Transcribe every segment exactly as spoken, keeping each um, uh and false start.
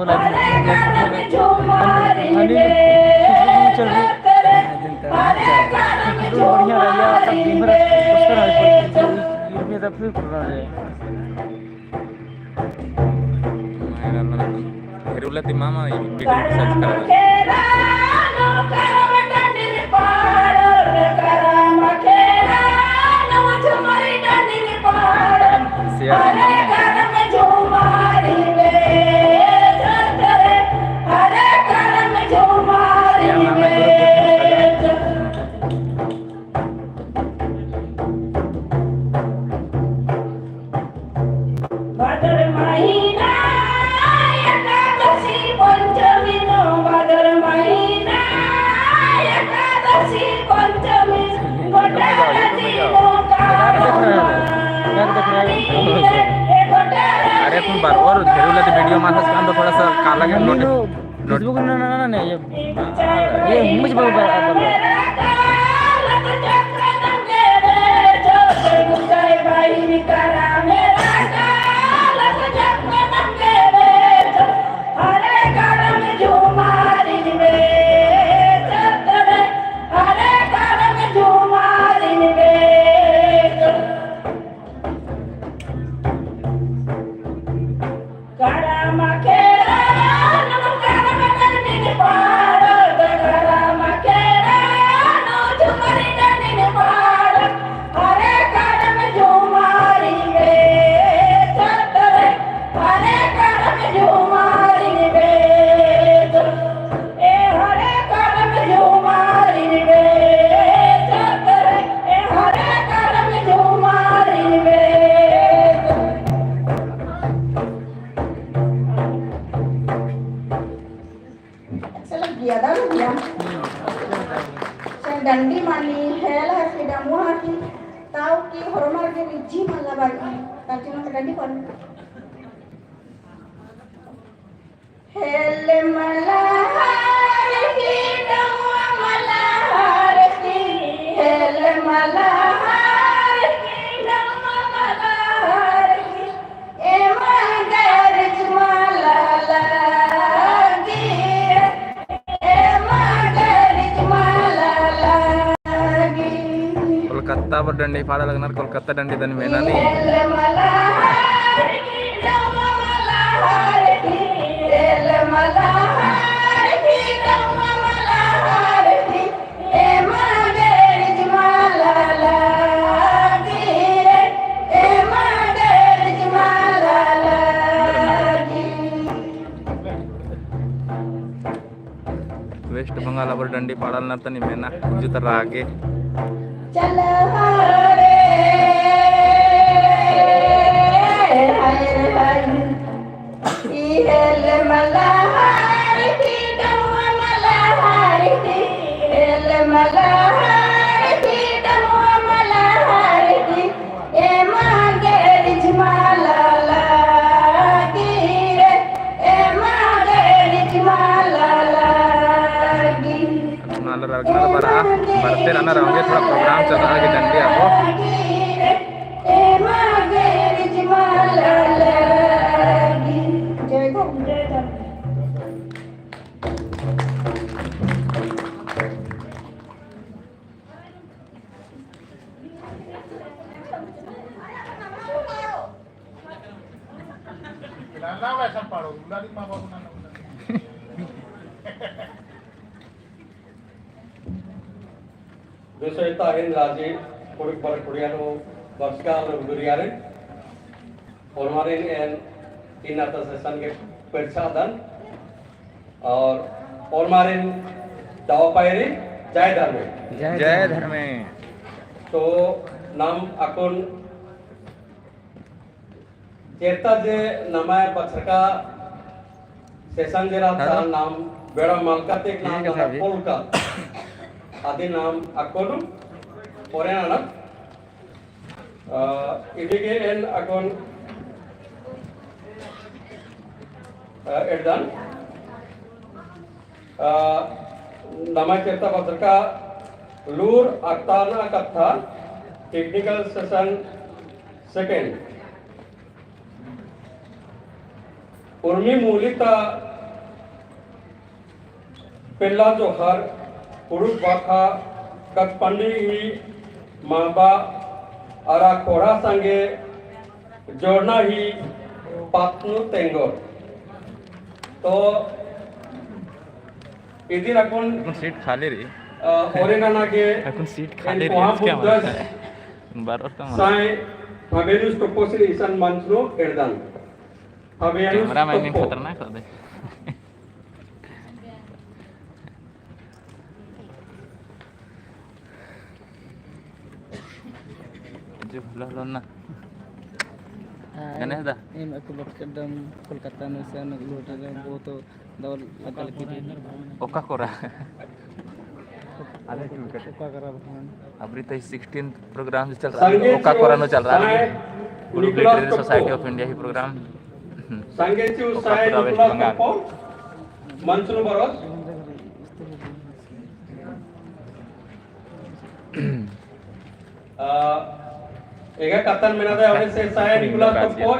चल रही है। बढ़िया रही है, तब दिन भर पोस्टर है, फिर, फिर, फिर, फिर, फिर, मायरा लड़ा। हेरुला ती मामा, ये video search करा। भादर महीना एकादशी पंचमी नू, भादर महीना एकादशी पंचमी, गोटा नदी नू का अरे तुम बार और हेरुला ती video माथस कान तो थोड़ा सा काला के नोटिस। Facebook ना, ना, ना, ना, ये, ये मुझे बोल, बोल, बोल। अच्छा लग गया, दारू दिया। चल डंडी मानी, हेल हर की डमुआ की, ताऊ की होरमर के रिझी मल्ला बारी, ताकि उनका डंडी पर। हेल मल्हार की डमुआ मल्हार की, हेल मल्हार की डमुआ मल्हार की। एमा गैरिज माला लागी, एमा गैरिज माला लागी। कोलकाता पर डंडी पाड़ा लगनर, कोलकाता डंडी दन मेना नी। एल मल्हार की, डम मल्हार की, एल मल्हार की, डम मल्हार की। एमा गैरिज माला लागी रे, एमा गैरिज माला लागी। West Bengal अबर डंडी पाड़ालनर तनी मेना जुतर आगे। चल रे, हाय रे हाय। ई हेल मल्हार की, डम मल्हार की, हेल मल्हार की, डम मल्हार की, एमा गैरिज माला लागी रे, एमा गैरिज माला लागी। नाला रगना बरा, बरते रहना रहोगे, थोड़ा program चला आगे डंडी आबो। विषयता हिन राजी कुड़ुक बर कुड़िया नू बरचका लुगुरियारिन। ओर्मारिन एन इन्ना ता session के पेरछादन और ओर्मारिन दव पैरी जय धर्मे। जय जय धर्मे। तो नाम अक्कुन चेरता जे नम्है बछरका session जे रहचा हेलो। नाम बेड़ा मलका तेक नाम ठीक है नना सर जी। पोलका। अदी नाम अक्कुन पोरे नना। अ, इदिगे एन अक्कुन, अ, एड़दन। अ, नम्है चेरता बछरका लूर अख़तारना कत्था, technical session second। उर्मी मूली ता पेल्ला जोहार, कुँड़ुख़ बाखा कत्थपंडी ही मांबा अरा ख़ोंड़हा संगे जोड़ना ही पातनु तेंगोर। तो इदिन अक्कुन अक्कुन सीट खाली रई। अ, ओरे नना गे अक्कुन सीट खाली रई, कोहा इसके बुद्दस हमारे बार बार तो हमारे साय फाबियानुस टोप्पो सिन इसन मंच नू एड़दन। फाबियानुस cameraman टोप्पो। खतरनाक होते। जो भला भला ना। हाँ, गणेश दा। एम अक्कु बटकड्डम कोलकाता नू से न लोटा रे वो तो दौल अकल की थी। ओका कोरा। अबरी तो sixteenth program जो चल रहा है, ओका कोरा नू चल रहा है। Group Literary Society of India ही program। संगे चू ओका साय कोरा West निकोलस Bengal। टोप्पो, मंच नू बरओस। आ, एंगा कत्थन मेना दे, अबे से साय निकोलस टोप्पो,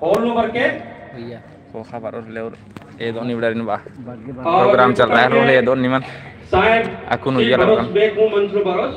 hall number के? भैया। ख़ोख़ा बरओर ले और एदोन इबड़ारिन बा। और program चल रहा है, रोले एदोन निमन। साय अक्कुन उइया बरओस लगन। बेकु मंच नू बरओस।